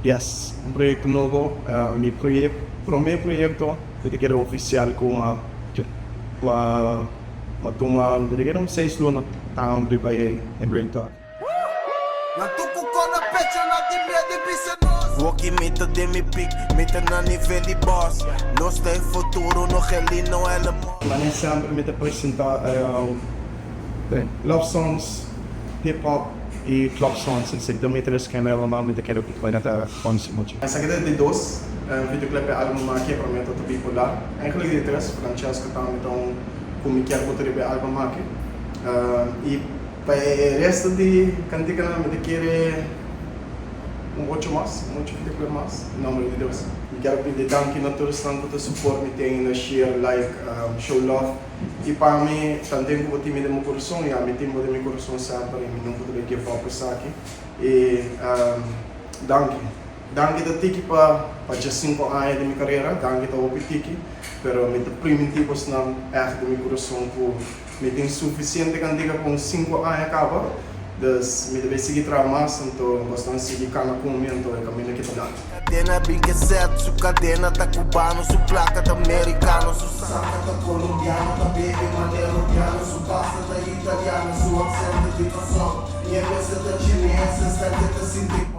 Yes, un proyecto nobo, mi prome proyecto cu ta keda oficial cu a tuma mi ta kere un seis luna ta riba e proyecto aki. Woki mi ta den mi piek, mi ta na nivel di boss. Nos ta e futuro, no Gelino Elmo. Mane semper mi ta presenta love songs, hip hop y club songs esey ta mi tres generonan mi ta kere cu ta ta conoci mucho. Esaki ta di dos videoclip e album aki, e prome ta ta Bipolar, eigenlijk di tres, Francesco tambe ta un cu mi kier puta riba e album aki y pa e resto di canticanan mi ta kere un ocho mas, un ocho videoclip mas, in nomber di Dios. Mi kier pidi danki na tur esnan cu ta support mi ten na share, like, show love. I pa mi, tanten ku bo tin mi den bo kurason, ya, mi tin bo den mi kurason semper i mi nunka ta bai give up esaki. I danki. Danki ta tiki pa pa djasinku aña di mi karera, danki ta hopi tiki, pero mi ta primintí bosnan ègt den mi kurason ku mi tin sufisiente kantika pa un sinku aña kaba. Dus mi ta bay sigui traha mas, anto bosnan sigui cana cu mi, anto e caminda ki ta largo. Cadena bin ke set, su cadena ta cubano, su placa ta mericano, su saca ta colombiano, ta bebe manera rubiano, su pasta ta italiano, su accento di Kòrsou, mi e mester ta chineses, ta ke ta sinti.